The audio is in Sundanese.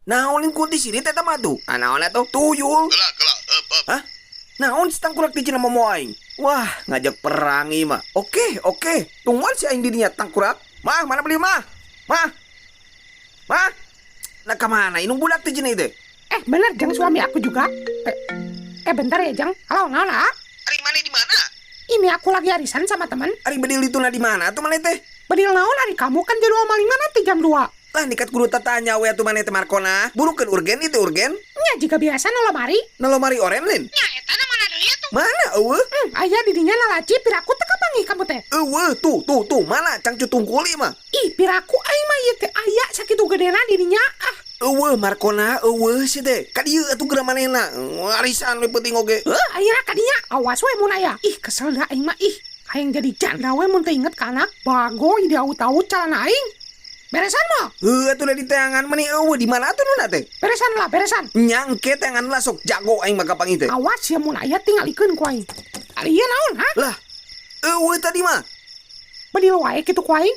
Naon kunti sini teh mah tuh? Ah, naon atuh? Tuyul. Kela, kela, up, up. Hah? Naon si tangkurak di cina momo aing? Wah, ngajak perang ieu mah. Oke, oke. Tungguan si aing dirinya tangkurak. Mah, mana beli mah? Mah. Mah. Nah, kemana? Inung budak teh cina itu. Eh, bener Jang, suami aku juga. Eh, eh bentar ya, Jang. Halo, naon ah? Ari mana di mana? Ini aku lagi arisan sama teman. Ari bedil itu di mana tuh mana teh? Bedil naon, ari kamu kan jadwal maling mana nanti jam 2. Lah, nikat kudu tatanya we atuh maneh teh, Markona. Burukeun, urgen itu, urgen. Nya jika biasa na lemari. Na lemari oren lin. Nya eta na mana deui atuh? Mana eueuh? Aya didinya na laci, piraku teu kapanggih kamu teh. Eueuh, tuh tuh tuh, mana cangcut tungkul ieu mah? Ih, piraku aing mah ieu teh aya sakitu gedena didinya ah. Eueuh, Markona, eueuh sih teh. Ka dieu atuh geura manehna. Arisan we penting oge. Heuh, ayeuna kadinya awas we mun aya. Ih, kesel dah aing mah ih. Hayang jadi janda we mun teu inget ka anak. Bagoy diaut-aut calana aing. Beresan mah? Heuh, atuh da diteangan meni eueuh, di mana atuh nuna teh? Beresan lah, beresan. Nya engke teangan lah, sok jago aing mah kapanggih teh. Awas ya mun aya tingalikeun ku aing. Ari ieu naon, ha? Lah, eueuh tadi mah. Bedil wae kitu ku aing.